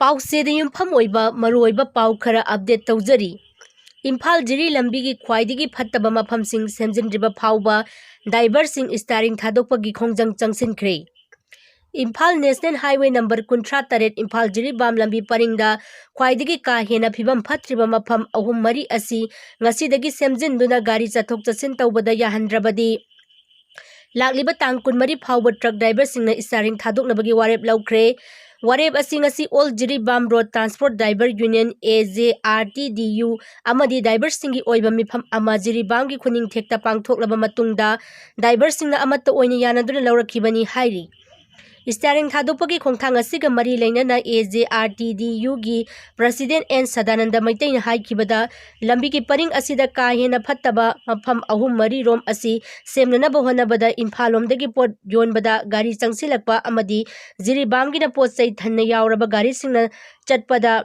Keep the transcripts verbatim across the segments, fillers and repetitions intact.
ꯄꯥꯎꯆꯦꯗ ꯌꯨꯝꯐꯝ ꯑꯣꯏꯕ ꯃꯔꯨꯑꯣꯏꯕ ꯄꯥꯎ ꯈꯔ ꯑꯞꯗꯦꯠ ꯇꯧꯖꯔꯤ꯫ ꯏꯝꯐꯥꯜ ꯖꯤꯔꯤ ꯂꯝꯕꯤꯒꯤ ꯈ꯭ꯋꯥꯏꯗꯒꯤ ꯐꯠꯇꯕ ꯃꯐꯝꯁꯤꯡ ꯁꯦꯝꯖꯤꯟꯗ꯭ꯔꯤꯕ ꯐꯥꯎꯕ ꯗꯥꯏꯚꯔꯁꯤꯡ ꯏꯁꯇꯥꯔꯤꯡ ꯊꯥꯗꯣꯛꯄꯒꯤ ꯈꯣꯡꯖꯪ ꯆꯪꯁꯤꯟꯈ꯭ꯔꯦ꯫ ꯏꯝꯐꯥꯜ ꯅꯦꯁꯅꯦꯜ ꯍꯥꯏꯋꯦ ꯅꯝꯕꯔ ꯀꯨꯟꯊ꯭ꯔꯥ ꯇꯔꯦꯠ ꯏꯝꯐꯥꯜ ꯖꯤꯔꯤꯕꯥꯝ ꯂꯝꯕꯤ ꯄꯔꯤꯡꯗ ꯈ꯭ꯋꯥꯏꯗꯒꯤ ꯀꯥ ꯍꯦꯟꯅ ꯐꯤꯕꯝ ꯐꯠꯇ꯭ꯔꯤꯕ ꯃꯐꯝ ꯑꯍꯨꯝ ꯃꯔꯤ ꯑꯁꯤ ꯉꯁꯤꯗꯒꯤ ꯁꯦꯝꯖꯤꯟꯗꯨꯅ ꯒꯥꯔꯤ ꯆꯠꯊꯣꯛ ꯆꯠꯁꯤꯟ ꯇꯧꯕꯗ ꯌꯥꯍꯟꯗ꯭ꯔꯕꯗꯤ ꯂꯥꯛꯂꯤꯕ ꯇꯥꯡ ꯀꯨꯟꯃꯔꯤ ꯐꯥꯎꯕ ꯇ꯭ꯔꯛ ꯗ꯭ꯔꯥꯏꯚꯔꯁꯤꯡꯅ ꯏꯁꯇꯥꯔꯤꯡ ꯊꯥꯗꯣꯛꯅꯕꯒꯤ ꯋꯥꯔꯦꯞ ꯂꯧꯈ꯭ꯔꯦ꯫ ꯋꯥꯔꯦꯞ ꯑꯁꯤ ꯉꯁꯤ all Jiribam road transport driver union, A J R T D U, ꯑꯃꯗꯤ ꯗ꯭ꯔꯥꯏꯚꯔꯁꯤꯡꯒꯤ ꯑꯣꯏꯕ ꯃꯤꯐꯝ ꯑꯃ ꯖꯤꯔꯤꯕꯥꯝꯒꯤ ꯈꯨꯅꯤꯡꯊꯦꯛꯇ ꯄꯥꯡꯊꯣꯛꯂꯕ ꯃꯇꯨꯡꯗ ꯗ꯭ꯔꯥꯏꯚꯔꯁꯤꯡꯅ ꯑꯃꯠꯇ ꯑꯣꯏꯅ ꯌꯥꯅꯗꯨꯅ ꯂꯧꯔꯛꯈꯤꯕꯅꯤ ꯍꯥꯏꯔꯤ꯫ ꯏꯁꯇꯤꯌꯥꯔꯤꯡ ꯊꯥꯗꯣꯛꯄꯒꯤ ꯈꯣꯡꯊꯥꯡ ꯑꯁꯤꯒ ꯃꯔꯤ ꯂꯩꯅꯅ ꯑꯦ ꯖꯦ ꯑꯥꯔ ꯇꯤ ꯗꯤ ꯌꯨꯒꯤ ꯄ꯭ꯔꯁꯤꯗꯦꯟ ꯑꯦꯟ ꯁꯗꯥꯅꯟꯗ ꯃꯩꯇꯩꯅ ꯍꯥꯏꯈꯤꯕꯗ, ꯂꯝꯕꯤꯒꯤ ꯄꯔꯤꯡ ꯑꯁꯤꯗ ꯀꯥ ꯍꯦꯟꯅ ꯐꯠꯇꯕ ꯃꯐꯝ ꯑꯍꯨꯝ ꯃꯔꯤꯔꯣꯝ ꯑꯁꯤ ꯁꯦꯝꯅꯅꯕ ꯍꯣꯠꯅꯕꯗ ꯏꯝꯐꯥꯜ ꯂꯣꯝꯗꯒꯤ ꯄꯣꯠ ꯌꯣꯟꯕꯗ ꯒꯥꯔꯤ ꯆꯪꯁꯤꯜꯂꯛꯄ ꯑꯃꯗꯤ ꯖꯤꯔꯤꯕꯥꯝꯒꯤꯅ ꯄꯣꯠ ꯆꯩ ꯊꯟꯅ ꯌꯥꯎꯔꯕ ꯒꯥꯔꯤꯁꯤꯡꯅ ꯆꯠꯄꯗ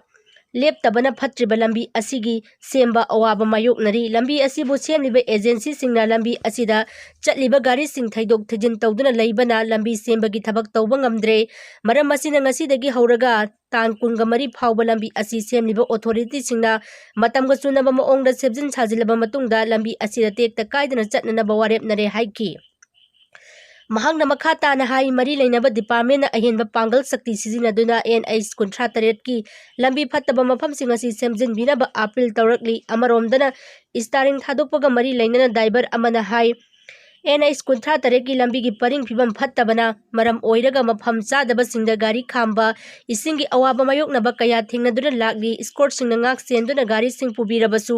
ꯂꯦꯞꯇꯕꯅ ꯐꯠꯇ꯭ꯔꯤꯕ ꯂꯝꯕꯤ ꯑꯁꯤꯒꯤ ꯁꯦꯝꯕ ꯑꯋꯥꯕ ꯃꯥꯌꯣꯛꯅꯔꯤ꯫ ꯂꯝꯕꯤ ꯑꯁꯤꯕꯨ ꯁꯦꯝꯂꯤꯕ ꯑꯦꯖꯦꯟꯁꯤꯁꯤꯡꯅ ꯂꯝꯕꯤ ꯑꯁꯤꯗ ꯆꯠꯂꯤꯕ ꯒꯥꯔꯤꯁꯤꯡ ꯊꯩꯗꯣꯛ ꯊꯩꯖꯤꯟ ꯇꯧꯗꯨꯅ ꯂꯩꯕꯅ ꯂꯝꯕꯤ ꯁꯦꯝꯕꯒꯤ ꯊꯕꯛ ꯇꯧꯕ ꯉꯝꯗ꯭ꯔꯦ꯫ ꯃꯔꯝ ꯑꯁꯤꯅ ꯉꯁꯤꯗꯒꯤ ꯍꯧꯔꯒ ꯇꯥꯡ ꯀꯨꯟꯒ ꯃꯔꯤ ꯐꯥꯎꯕ ꯂꯝꯕꯤ ꯑꯁꯤ ꯁꯦꯝꯂꯤꯕ ꯑꯣꯊꯣꯔꯤꯇꯤꯁꯤꯡꯅ ꯃꯇꯝꯒ ꯆꯨꯅꯕ ꯃꯑꯣꯡꯗ ꯁꯦꯝꯖꯤꯟ ꯁꯥꯖꯤꯜꯂꯕ ꯃꯇꯨꯡꯗ ꯂꯝꯕꯤ ꯑꯁꯤꯗ ꯇꯦꯛꯇ ꯀꯥꯏꯗꯅ ꯆꯠꯅꯅꯕ ꯋꯥꯔꯦꯞꯅꯔꯦ ꯍꯥꯏꯈꯤ꯫ ꯃꯍꯥꯛꯅ ꯃꯈꯥ ꯇꯥꯅ ꯍꯥꯏ, ꯃꯔꯤ ꯂꯩꯅꯕ ꯗꯤꯄꯥꯔꯠꯃꯦꯟꯅ ꯑꯍꯦꯟꯕ ꯄꯥꯡꯒꯜ ꯁꯛꯇꯤ ꯁꯤꯖꯤꯟꯅꯗꯨꯅ ꯑꯦꯟ ꯑꯩꯆ ꯀꯨꯟꯊ꯭ꯔꯥ ꯇꯔꯦꯠꯀꯤ ꯂꯝꯕꯤ ꯐꯠꯇꯕ ꯃꯐꯝꯁꯤꯡ ꯑꯁꯤ ꯁꯦꯝꯖꯤꯟꯕꯤꯅꯕ ꯑꯥꯄꯤꯜ ꯇꯧꯔꯛꯂꯤ꯫ ꯑꯃꯔꯣꯝꯗꯅ ꯏꯁꯇꯥꯔꯤꯡ ꯊꯥꯗꯣꯛꯄꯒ ꯃꯔꯤ ꯂꯩꯅꯅ ꯗ꯭ꯔꯥꯏꯚꯔ ꯑꯃꯅ ꯍꯥꯏ, ꯑꯦꯟ ꯑꯩꯆ ꯀꯨꯟꯊ꯭ꯔꯥ ꯇꯔꯦꯠꯀꯤ ꯂꯝꯕꯤꯒꯤ ꯄꯔꯤꯡ ꯐꯤꯕꯝ ꯐꯠꯇꯕꯅ ꯃꯔꯝ ꯑꯣꯏꯔꯒ ꯃꯐꯝ ꯆꯥꯗꯕꯁꯤꯡꯗ ꯒꯥꯔꯤ ꯈꯥꯝꯕ, ꯏꯁꯤꯡꯒꯤ ꯑꯋꯥꯕ ꯃꯥꯌꯣꯛꯅꯕ ꯀꯌꯥ ꯊꯦꯡꯅꯗꯨꯅ ꯂꯥꯛꯂꯤ꯫ ꯏꯁꯀꯣꯔꯠꯁꯤꯡꯅ ꯉꯥꯛ ꯁꯦꯟꯗꯨꯅ ꯒꯥꯔꯤꯁꯤꯡ ꯄꯨꯕꯤꯔꯕꯁꯨ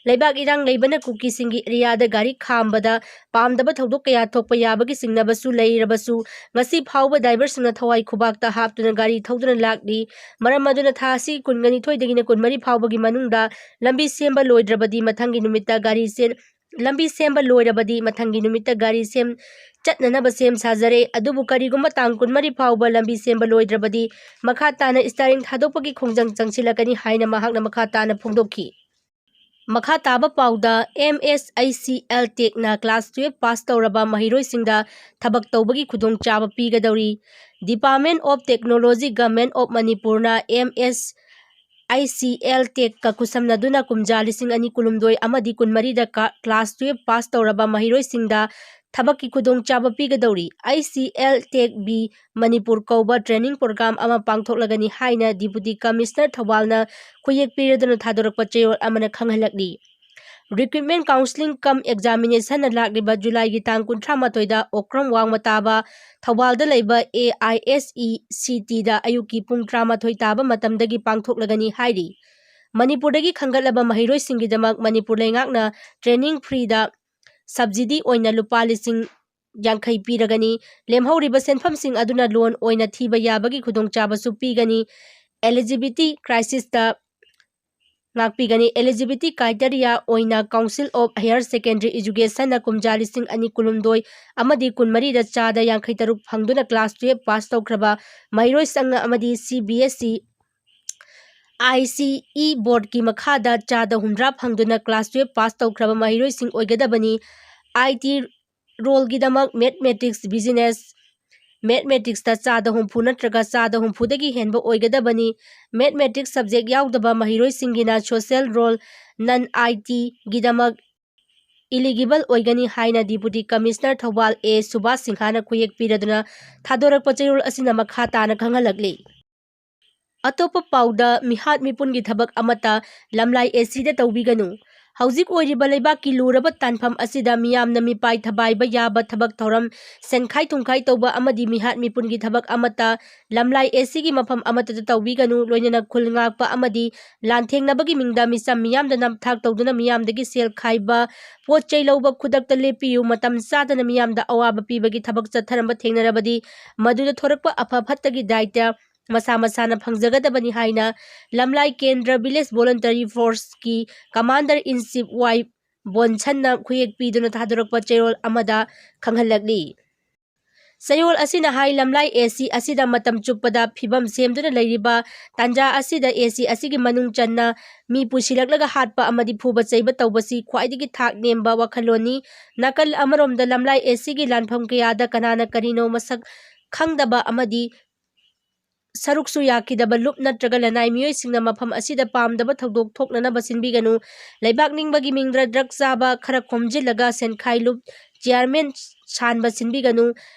ꯂꯩꯕꯥꯛ ꯏꯔꯥꯡ ꯂꯩꯕꯅ ꯀꯨꯀꯤꯁꯤꯡꯒꯤ ꯑꯦꯔꯤꯌꯥꯗ ꯒꯥꯔꯤ ꯈꯥꯝꯕꯗ ꯄꯥꯝꯗꯕ ꯊꯧꯗꯣꯛ ꯀꯌꯥ ꯊꯣꯛꯄ ꯌꯥꯕꯒꯤ ꯆꯤꯡꯅꯕꯁꯨ ꯂꯩꯔꯕꯁꯨ ꯉꯁꯤ ꯐꯥꯎꯕ ꯗ꯭ꯔꯥꯏꯚꯔꯁꯤꯡꯅ ꯊꯋꯥꯏ ꯈꯨꯕꯥꯛꯇ ꯍꯥꯞꯇꯨꯅ ꯒꯥꯔꯤ ꯊꯧꯗꯨꯅ ꯂꯥꯛꯂꯤ꯫ ꯃꯔꯝ ꯑꯗꯨꯅ ꯊꯥ ꯑꯁꯤꯒꯤ ꯀꯨꯟꯒ ꯅꯤꯊꯣꯏꯗꯒꯤꯅ ꯀꯨꯟꯃꯔꯤ ꯐꯥꯎꯕꯒꯤ ꯃꯅꯨꯡꯗ ꯂꯝꯕꯤ ꯁꯦꯝꯕ ꯂꯣꯏꯗ꯭ꯔꯕꯗꯤ ꯃꯊꯪꯒꯤ ꯅꯨꯃꯤꯠꯇ ꯒꯥꯔꯤ ꯆꯦꯟ-, ꯂꯝꯕꯤ ꯁꯦꯝꯕ ꯂꯣꯏꯔꯕꯗꯤ ꯃꯊꯪꯒꯤ ꯅꯨꯃꯤꯠꯇ ꯒꯥꯔꯤ ꯁꯦꯝ-, ꯆꯠꯅꯅꯕ ꯁꯦꯝ ꯁꯥꯖꯔꯦ꯫ ꯑꯗꯨꯕꯨ ꯀꯔꯤꯒꯨꯝꯕ ꯇꯥꯡ ꯀꯨꯟꯃꯔꯤ ꯐꯥꯎꯕ ꯂꯝꯕꯤ ꯁꯦꯝꯕ ꯂꯣꯏꯗ꯭ꯔꯕꯗꯤ ꯃꯈꯥ ꯇꯥꯅ ꯏꯁꯇꯥꯔꯤꯡ ꯊꯥꯗꯣꯛꯄꯒꯤ ꯈꯣꯡꯖꯪ ꯆꯪꯁꯤꯜꯂꯛꯀꯅꯤ ꯍꯥꯏꯅ ꯃꯍꯥꯛꯅ ꯃꯈꯥ ꯇꯥꯅ ꯐꯣꯡꯗꯣꯛꯈꯤ꯫ ꯃꯈꯥ ꯇꯥꯕ ꯄꯥꯎꯗ, M S I C L Tech ꯅ class twelve pass ꯇꯧꯔꯕ ꯃꯍꯩꯔꯣꯏꯁꯤꯡꯗ ꯊꯕꯛ ꯇꯧꯕꯒꯤ ꯈꯨꯗꯣꯡꯆꯥꯕ ꯄꯤꯒꯗꯧꯔꯤ꯫ Department of Technology, Government of ꯃꯅꯤꯄꯨꯔꯅ M S I C L Tech ꯀ ꯈꯨꯠꯁꯝꯅꯗꯨꯅ ꯀꯨꯝꯖꯥ ꯂꯤꯁꯤꯡ ꯑꯅꯤ ꯀꯨꯟꯍꯨꯝꯗꯣꯏ ꯑꯃꯗꯤ ꯀꯨꯟꯃꯔꯤꯗ ꯀ-, class twelve pass ꯇꯧꯔꯕ ꯃꯍꯩꯔꯣꯏꯁꯤꯡꯗ ꯊꯕꯛꯀꯤ ꯈꯨꯗꯣꯡꯆꯥꯕ ꯄꯤꯒꯗꯧꯔꯤ꯫ I C L Tech B Manipur ꯀꯧꯕ training program ꯑꯃ ꯄꯥꯡꯊꯣꯛꯂꯒꯅꯤ ꯍꯥꯏꯅ Deputy Commissioner ꯊꯧꯕꯥꯜꯅ ꯈꯨꯌꯦꯛ ꯄꯤꯔꯗꯨꯅ ꯊꯥꯗꯣꯔꯛꯄ ꯆꯦꯔꯣꯜ ꯑꯃꯅ ꯈꯪꯍꯜꯂꯛꯂꯤ꯫ Recruitment Counselling cum Examination ꯅ ꯂꯥꯛꯂꯤꯕ ꯖꯨꯂꯥꯏꯒꯤ ꯇꯥꯡ ꯀꯨꯟꯊ꯭ꯔꯥ ꯃꯥꯊꯣꯏꯗ ꯑꯣꯀ꯭ꯔꯝ ꯋꯥꯡꯃ ꯇꯥꯕ ꯊꯧꯕꯥꯜꯗ ꯂꯩꯕ A I S E C T ꯗ ꯑꯌꯨꯛꯀꯤ ꯄꯨꯡ ꯇꯔꯥꯃꯥꯊꯣꯏ ꯇꯥꯕ ꯃꯇꯝꯗꯒꯤ ꯄꯥꯡꯊꯣꯛꯂꯒꯅꯤ ꯍꯥꯏꯔꯤ꯫ ꯃꯅꯤꯄꯨꯔꯗꯒꯤ ꯈꯟꯒꯠꯂꯕ ꯃꯍꯩꯔꯣꯏꯁꯤꯡꯒꯤꯗꯃꯛ ꯃꯅꯤꯄꯨꯔ ꯂꯩꯉꯥꯛꯅ training free ꯗ subsidy ꯑꯣꯏꯅ ꯂꯨꯄꯥ ꯂꯤꯁꯤꯡ ꯌꯥꯡꯈꯩ ꯄꯤꯔꯒꯅꯤ꯫ ꯂꯦꯝꯍꯧꯔꯤꯕ ꯁꯦꯟꯐꯝꯁꯤꯡ ꯑꯗꯨꯅ loan ꯑꯣꯏꯅ ꯊꯤꯕ ꯌꯥꯕꯒꯤ ꯈꯨꯗꯣꯡꯆꯥꯕꯁꯨ ꯄꯤꯒꯅꯤ꯫ Eligibility criteria ꯗ ꯉꯥꯛꯄꯤꯒꯅꯤ꯫ Eligibility criteria ꯑꯣꯏꯅ Council of Higher Secondary Education ꯅ ꯀꯨꯝꯖꯥ ꯂꯤꯁꯤꯡ ꯑꯅꯤ ꯀꯨꯟꯍꯨꯝꯗꯣꯏ ꯑꯃꯗꯤ ꯀꯨꯟꯃꯔꯤꯗ ꯆꯥꯗ ꯌꯥꯡꯈꯩ ꯇꯔꯨꯛ ꯐꯪꯗꯨꯅ class twelve pass ꯇꯧꯈ꯭ꯔꯕ ꯃꯍꯩꯔꯣꯏꯁꯪ ꯑꯃꯗꯤ C B S E I C E board ꯀꯤ ꯃꯈꯥꯗ ꯆꯥꯗ ꯍꯨꯝꯗ꯭ꯔꯥ ꯐꯪꯗꯨꯅ class twelve pass ꯇꯧꯈ꯭ꯔꯕ ꯃꯍꯩꯔꯣꯏꯁꯤꯡ ꯑꯣꯏꯒꯗꯕꯅꯤ꯫ I T role ꯒꯤꯗꯃꯛ Mathematics, Business, Mathematics ꯇ ꯆꯥꯗ ꯍꯨꯝꯐꯨ ꯅꯠꯇ꯭ꯔꯒ ꯆꯥꯗ ꯍꯨꯝꯐꯨꯗꯒꯤ ꯍꯦꯟꯕ ꯑꯣꯏꯒꯗꯕꯅꯤ꯫ Mathematics subject ꯌꯥꯎꯗꯕ ꯃꯍꯩꯔꯣꯏꯁꯤꯡꯒꯤꯅ Social role, Non I T ꯒꯤꯗꯃꯛ eligible ꯑꯣꯏꯒꯅꯤ ꯍꯥꯏꯅ Deputy Commissioner Thoubal A Subhas ꯁꯤꯡꯍꯥꯅ ꯈꯨꯌꯦꯛ ꯄꯤꯔꯗꯨꯅ ꯊꯥꯗꯣꯔꯛꯄ ꯆꯦꯔꯣꯜ ꯑꯁꯤꯅ ꯃꯈꯥ ꯇꯥꯅ ꯈꯪꯍꯜꯂꯛꯂꯤ꯫ ꯑꯇꯣꯞꯄ ꯄꯥꯎꯗ, ꯃꯤꯍꯥꯠ ꯃꯤꯄꯨꯟꯒꯤ ꯊꯕꯛ ꯑꯃꯠꯇ ꯂꯝꯂꯥꯏ A C ꯗ ꯇꯧꯕꯤꯒꯅꯨ꯫ ꯍꯧꯖꯤꯛ ꯑꯣꯏꯔꯤꯕ ꯂꯩꯕꯥꯛꯀꯤ ꯂꯨꯔꯕ ꯇꯥꯟꯐꯝ ꯑꯁꯤꯗ ꯃꯤꯌꯥꯝꯅ ꯃꯤꯄꯥꯏ ꯊꯕꯥꯏꯕ ꯌꯥꯕ ꯊꯕꯛ ꯊꯧꯔꯝ, ꯁꯦꯟꯈꯥꯏ ꯊꯨꯝꯈꯥꯏ ꯇꯧꯕ ꯑꯃꯗꯤ ꯃꯤꯍꯥꯠ ꯃꯤꯄꯨꯟꯒꯤ ꯊꯕꯛ ꯑꯃꯠꯇ ꯂꯝꯂꯥꯏ A C ꯒꯤ ꯃꯐꯝ ꯑꯃꯠꯇꯗ ꯇꯧꯕꯤꯒꯅꯨ꯫ ꯂꯣꯏꯅꯅ ꯈꯨꯜ ꯉꯥꯛꯄ ꯑꯃꯗꯤ ꯂꯥꯟꯊꯦꯡꯅꯕꯒꯤ ꯃꯤꯡꯗ ꯃꯤꯆꯝ ꯃꯤꯌꯥꯝꯗ ꯅꯝꯊꯥꯛ ꯇꯧꯗꯨꯅ ꯃꯤꯌꯥꯝꯗꯒꯤ ꯁꯦꯜ ꯈꯥꯏꯕ, ꯄꯣꯠ ꯆꯩ ꯂꯧꯕ ꯈꯨꯗꯛꯇ ꯂꯦꯞꯄꯤꯌꯨ꯫ ꯃꯇꯝ ꯆꯥꯗꯅ ꯃꯤꯌꯥꯝꯗ ꯑꯋꯥꯕ ꯄꯤꯕꯒꯤ ꯊꯕꯛ ꯆꯠꯊꯔꯝꯕ ꯊꯦꯡꯅꯔꯕꯗꯤ ꯃꯗꯨꯗ ꯊꯣꯔꯛꯄ ꯑꯐ ꯐꯠꯇꯒꯤ ꯗꯥꯏꯇ ꯃꯁꯥ ꯃꯁꯥꯅ ꯐꯪꯖꯒꯗꯕꯅꯤ ꯍꯥꯏꯅ ꯂꯝꯂꯥꯏ ꯀꯦꯟꯗ꯭ꯔ Village Voluntary Force ꯀꯤ Commander in Chief ꯋꯥꯏ ꯕꯣꯟꯁꯟꯅ ꯈꯨꯌꯦꯛ ꯄꯤꯗꯨꯅ ꯊꯥꯗꯣꯔꯛꯄ ꯆꯦꯔꯣꯜ ꯑꯃꯗ ꯈꯪꯍꯜꯂꯛꯂꯤ꯫ ꯆꯌꯣꯜ ꯑꯁꯤꯅ ꯍꯥꯏ, ꯂꯝꯂꯥꯏ ꯑꯦ ꯁꯤ ꯑꯁꯤꯗ ꯃꯇꯝ ꯆꯨꯞꯄꯗ ꯐꯤꯕꯝ ꯁꯦꯝꯗꯨꯅ ꯂꯩꯔꯤꯕ ꯇꯥꯟꯖꯥ ꯑꯁꯤꯗ ꯑꯦ ꯁꯤ ꯑꯁꯤꯒꯤ ꯃꯅꯨꯡ ꯆꯟꯅ ꯃꯤ ꯄꯨꯁꯤꯜꯂꯛꯂꯒ ꯍꯥꯠꯄ ꯑꯃꯗꯤ ꯐꯨꯕ ꯆꯩꯕ ꯇꯧꯕꯁꯤ ꯈ꯭ꯋꯥꯏꯗꯒꯤ ꯊꯥꯛ ꯅꯦꯝꯕ ꯋꯥꯈꯜꯂꯣꯟꯅꯤ꯫ ꯅꯥꯀꯜ ꯑꯃꯔꯣꯝꯗ ꯂꯝꯂꯥꯏ ꯑꯦ ꯁꯤꯒꯤ ꯂꯥꯟꯐꯝ ꯀꯌꯥꯗ ꯀꯅꯥꯅ ꯀꯔꯤꯅꯣ ꯃꯁꯛ ꯈꯪꯗꯕ ꯑꯃꯗꯤ ꯁꯔꯨꯛꯁꯨ ꯌꯥꯈꯤꯗꯕ ꯂꯨꯞ ꯅꯠꯇ꯭ꯔꯒ ꯂꯅꯥꯏ ꯃꯤꯑꯣꯏꯁꯤꯡꯅ ꯃꯐꯝ ꯑꯁꯤꯗ ꯄꯥꯝꯗꯕ ꯊꯧꯗꯣꯛ ꯊꯣꯛꯅꯅꯕ ꯁꯤꯟꯕꯤꯒꯅꯨ꯫ ꯂꯩꯕꯥꯛ ꯅꯤꯡꯕꯒꯤ ꯃꯤꯡꯗ ꯗ꯭ꯔꯒ ꯆꯥꯕ ꯈꯔ ꯈꯣꯝꯖꯤꯜꯂꯒ ꯁꯦꯟꯈꯥꯏ ꯂꯨꯞ ꯆꯤꯌꯥꯔꯃꯦꯟ ꯁꯥꯟꯕ ꯁꯤꯟꯕꯤꯒꯅꯨ꯫